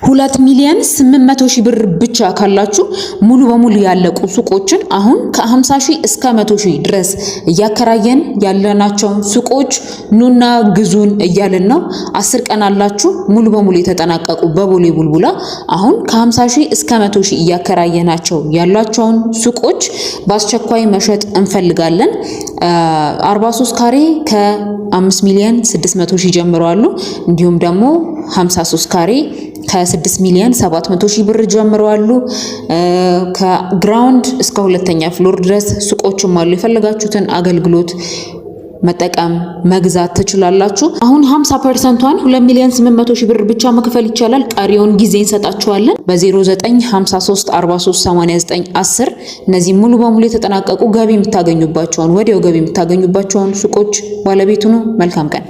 2,800,000 ብር ብቻ ካላችሁ ሙሉ በሙሉ ያለቁ ሱቆችን አሁን ከ50 ሺህ እስከ 100 ሺህ ድረስ እያከራየን ያለናቸውን ሱቆች ኑና ግዙን እያልን ነው። 10 ቀን አላችሁ። ሙሉ በሙሉ የተጠናቀቁ በቦሌ ቡልቡላ አሁን ከ50 ሺህ እስከ 100 ሺህ እያከራየናቸው ያሏቸውን ሱቆች በአስቸኳይ መሸጥ እንፈልጋለን። 43 ካሬ ከ5 ሚሊዮን 600 ሺህ ጀምሮ አሉ። እንዲሁም ደግሞ 53 ካሬ ከ6 ሚሊዮን 700 ሺህ ብር ጀምሮ አሉ። ከ ground እስከ ሁለተኛ floor ድረስ ሱቆችም አሉ። የፈለጋችሁትን አገልግሎት መጠቀም መግዛት ትችላላችሁ። አሁን 50%ቷን 2 ሚሊዮን 800 ሺህ ብር ብቻ መክፈል ይቻላል። ቀሪውን ጊዜ እንሰጣችኋለን። በ0953 43 89 10 እነዚህ ሙሉ በሙሉ የተጠናቀቁ ገቢ የምታገኙባቸውን ወዲያው ገቢ የምታገኙባቸውን ሱቆች ባለቤቱ ነው። መልካም ቀን።